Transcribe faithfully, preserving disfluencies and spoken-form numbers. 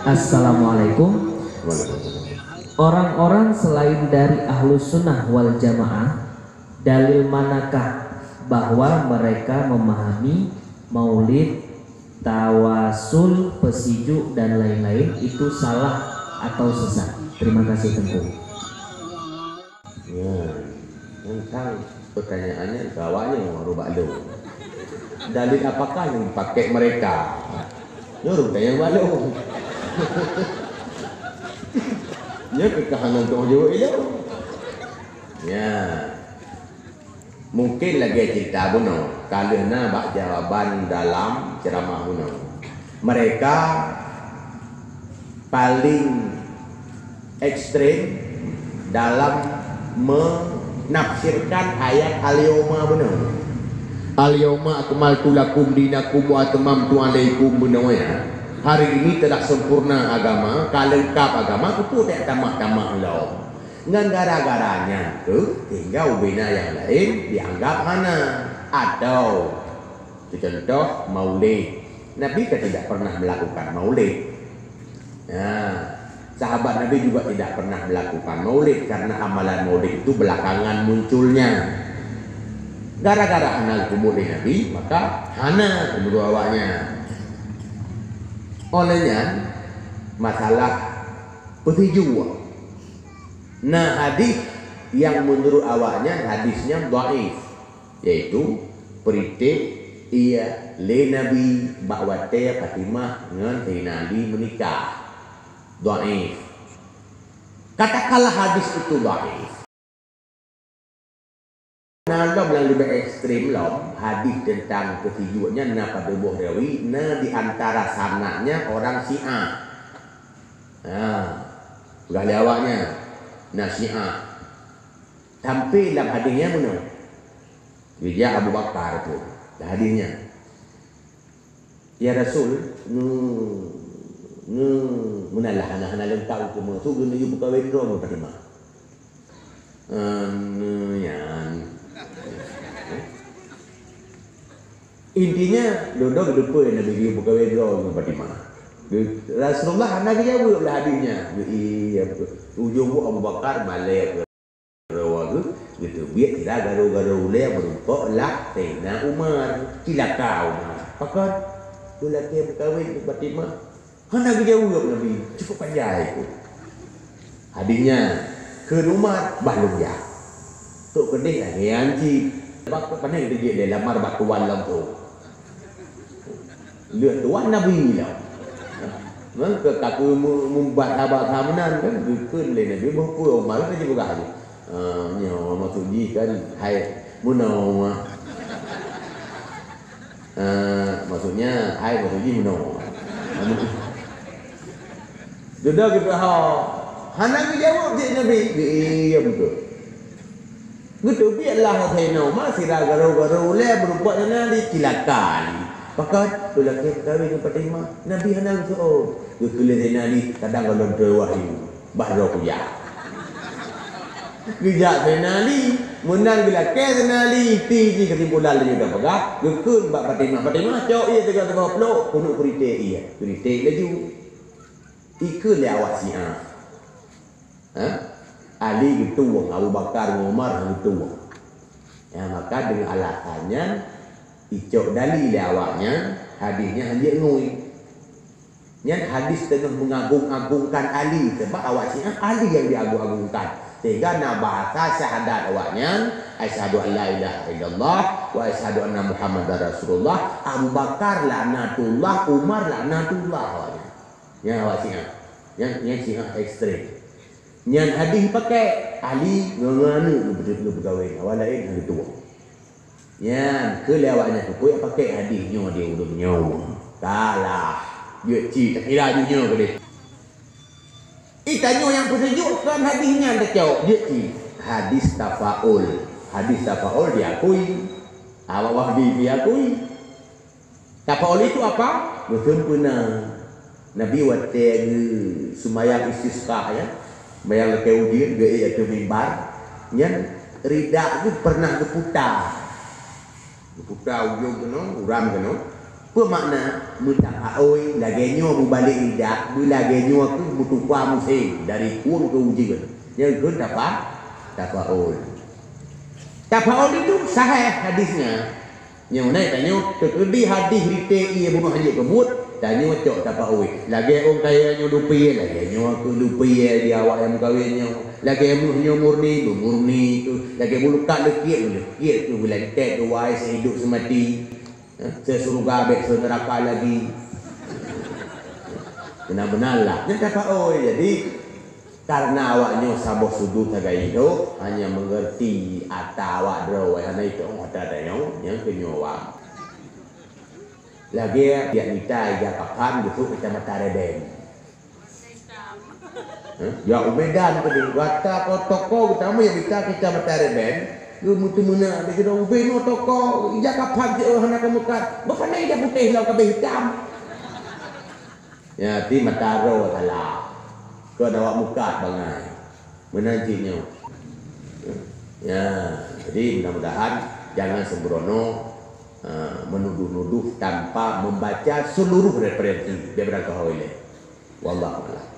Assalamualaikum. Orang-orang selain dari Ahlus Sunnah wal Jamaah, dalil manakah bahwa mereka memahami maulid, tawasul, pesijuk, dan lain-lain itu salah atau sesat? Terima kasih, Teungku. Ya, tentang pertanyaannya, jawabnya baru bak lôn. Dalil apakah yang dipakai mereka? Nyoe tanya bak lôn. Nyoe keukahangan tu jawab ilôn. Ya. Mungkin lagèe cerita bunoe, ka lheueh na bak jawaban dalam ceramah bunoe. Mereka paling ekstrem dalam menafsirkan ayat al-yauma bunoe. "Al-yauma akmaltu lakum dinakum wa atmamtu alaikum" bunoe, ya. Hari ini telah sempurna agama, ka leungkap agama, keupeue tatamah-tamah lom. Ngon gara-gara nyan keuh, sehingga ubena nyang laén dianggap hana. Atau, contoh, maulid. Nabi kan tidak pernah melakukan maulid. Nah, sahabat Nabi juga tidak pernah melakukan maulid karena amalan maulid itu belakangan munculnya. Gara-gara hana geupeubuet lé Nabi, maka hana geupeubuet awaknyan. Oleh nyan, masalah peusijuek. Na hadis nyang meunurot awaknyan hadis nyan dhaif, yaitu peuriték ié lé Nabi bak watée Fatimah ngon Saidina Ali meunikah. Dhaif. Katakanlah hadis itu dhaif. Na lom nyang leubeh ekstrem lom, hadis teuntang peusijuek nyan na padub boh rawi, na di antara sanadnya orang Syiah. Ha, peugah lé awaknyan, na Syiah. Sampai lam hadis nyan meunoe. Geujak Abu Bakar tu, lam hadis nyan. "Ya Rasul, neu, neu," meunan lah hana-hana lengkap keu meusu, "geuneu yue peukawen droe ngon Fatimah." Ehm, nyan. Intinya, dodo geuteupeue Nabi geuyue peukawen droe ngon Fatimah. Ge-, Rasulullah hana geujaweueb lah hadis nyan. Ge-, iya, beutôi. Ujong buet Abu Bakar malée. Garoe geuh, geuteubiet sira garoe-garoe ulée meurumpok lah Saidina Umar. Cilaka Umar. Pakon? Ulôn lakée meukawen ngon Fatimah. Hana geujaweueb Nabi. Cukup panjai keuh. Hadis nyan, kheun Umar, bah lôn jak. Trok keudeh lagée nyan cit. Bak, pane geuteubiet lé lamar bak tuan lom tu. Lheueh tuan Nabi lom. Meunan keu ka keu meu-, meubat haba ka meunan kan, geukheun lé Nabi, boh peue Umar ka jipeugah lé. Ah, nyoe maksud jih kan, hai meunoe. Ah, maksudnya, hai maksud jih meunoe. Dudoe geuteupeue, hana geujaweueb cit Nabi, geuiem keuh. Geuteubiet lah Saidina Umar sira garoe-garoe ulée meurumpok Saidina Ali, cilaka Ali. Pakon? Ulôn lakée meukawen ngon Fatimah. Nabi hana geuseuôt. Geukheun lé Saidina Ali, kadang gohlom troh wahyu. Bah droe kujak. Geujak Saidina Ali. Meunan geulakée Saidina Ali, ti jih keusimpulan laju geupeugah, geukheun bak Fatimah. Fatimah, cok ié sigoe-sigoe plôk, keuneuk peuriték ié. Peuriték laju. Ikheun lé awak Syiah. Ha? Ali geutueng, Abu Bakar ngon Umar geutueng. Ya, maka deungon alasan nyan, icok dali lé awaknyan, hadis nyan hanjeuet ngui. Nyan hadis teungoh mengagong-agongkan Ali, sebab awak Syiah Ali nyang diagong-agongkan. Sehingga na bahasa syahadat awaknyan, "Asyhadu an la ilaha illallah wa asyhadu anna Muhammadar Rasulullah." Abu Bakar laknatullah, Umar laknatullah awaknyan. Nyan awak Syiah. Nyan, nyan Syiah ekstrem. Nyan hadis pakai Ali ngon, ngon aneuk geupeugawé, awak laén hana tuwoe. Nyan keu lé awaknyan peubuet pakai hadis nyoe di ulôn nyoe. Kalah. Jeuet cit, takira jih nyoe keudeh. Ih, tanyoe nyang peuseujok kon hadis nyan tacok. Jeuet cit. Hadis tafaul. Hadis tafaul diakui. Awak Wahbi diakui. Tafaul itu apa? Beuseumpeunoe. Nabi watée geuseumayang istisqa, ya, seumayang lakée ujeuen, geuék ateueh mimbar, nyan rida geuh pernah geuputa. Puta ujong keunoe, uram keunoe. Peue makna? Meutapaôi, lagée nyoe mubalek lidah, beulagée nyoe kheueh meutuka musém dari krueng keu ujeuen. Nyan kheun tapa-, tapaôi. Tapaôi itu sahih hadisnya. Nyang na tanyoe teukeudi hadis rite ié bunoe hanjeuet keubuet, tanyoe cok tapaôi. Lagée ôn kayée nyoe dupie, lagée nyoe kheueh dupie di awak nyang meukawen nyoe. Lagée méuh nyoe murni, beumurni kheueh. Lagée bulukat leukiet, beuleukiet kheueh, beuleukiet kheueh, wahai seuhidup seumati. Eh, seusurga bék seuneuraka lagi. Beuna-beuna lah. Nyan tapaôi. Jadi, karena awak nyoe saboh sudut sagai idok, hanya mengerti ata awak droe, hana itong ata dayong, nyang keunyoe awak. Lagée biak mita ija kapan geusok kacamata reben. Hah? Ya, u Medan tadi, gata ko toko utama ya kita kita mata reben, lu mutu mena di kena ubé no toko, ija kapan si oh hana kamukat, bapana ija putih lau kabeh hitam. Ya, ti mata roh salah. Kau dah awak mukat bangai. Meunan cit nyoe. Ya, jadi mudah-mudahan jangan sembrono, eh, menuduh-nuduh tanpa membaca seluruh referensi daripada kau ilée. Wallahu a'lam.